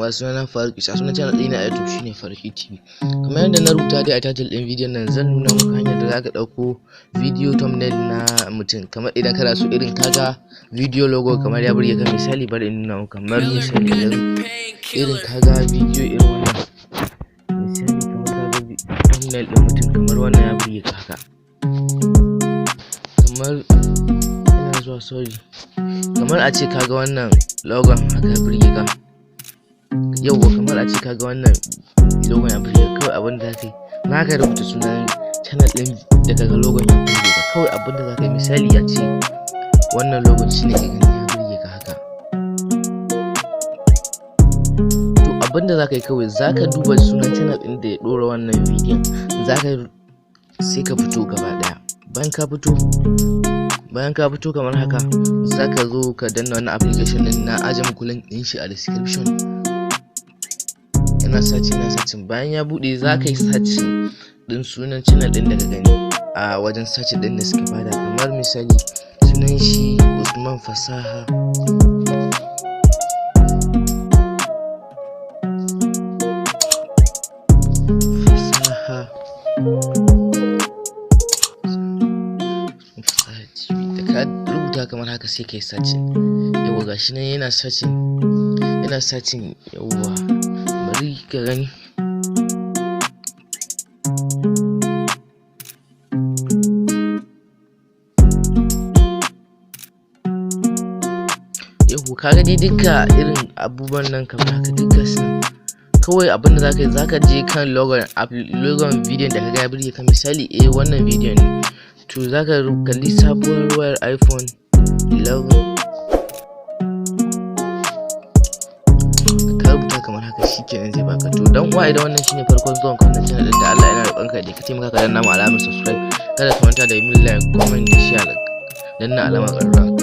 Uwa, sunana Faruk Isa, sunan channel ɗina a YouTube shine Faruk TV. Kamar yadda na rubuta dai a title ɗin bidiyon nan, zan nuna maka hanyar da zaka ɗauko video thumbnail na mutum. Kamar idan kana so, irin kaga video logo kamar ya burge ka, misali, bari in nuna maka. Kamar misali, idan irin kaga video irin wannan, misali kamar kaga thumbnail ɗin mutum kamar wannan ya burge ka haka, kamar ina zuwa, sorry, kamar a ce kaga wannan logon haka ya burge ka. Yauwa, kamar a ce kaga wannan logon ya burge ka, kawai abin da zaka yi, za ka rubuta sunan channel ɗin da kaga logon ya burge ka. Kawai abin da zaka yi, misali a ce wannan logon shine ka gani ya burge ka haka, to abin da zaka yi, kawai zaka duba sunan channel ɗin da ya ɗora wannan bidiyon, zaka sai ka fito gaba ɗaya. Bayan ka fito kamar haka, zaka zo ka danna wannan application ɗin. Na aje muku link ɗin shi a description. Yana searching, yana searching. Bayan ya buɗe, za ka yi searching ɗin sunan channel ɗin da ka gani a wajen searching ɗin da suka bada. Kamar misali, sunan shi Usman Fasaha. Fasaha Fasaha TV. Da ka rubuta kamar haka, sai ka yi searching. Yauwa, gashi nan yana searching, yana searching. Yauwa, bari ka gani. Yauwa, ka ga dai duka irin abubuwan nan kamar haka duka sun. Kawai abin da zaka yi, zaka je kan logon bidiyon da kaga ya burge ka. Misali, eh, wannan bidiyon ne, to zaka kalli sabuwar wayar iPhone 11. Ka rubuta kamar haka, shikenan, zai baka. To dan uwa, idan wannan shine farkon zuwan ka wannan channel din, da Allah ina roƙon ka da ka taimaka ka danna mu alamar subscribe. Kada ka manta da yi min like, comment da share, danna alamar ƙararrawa.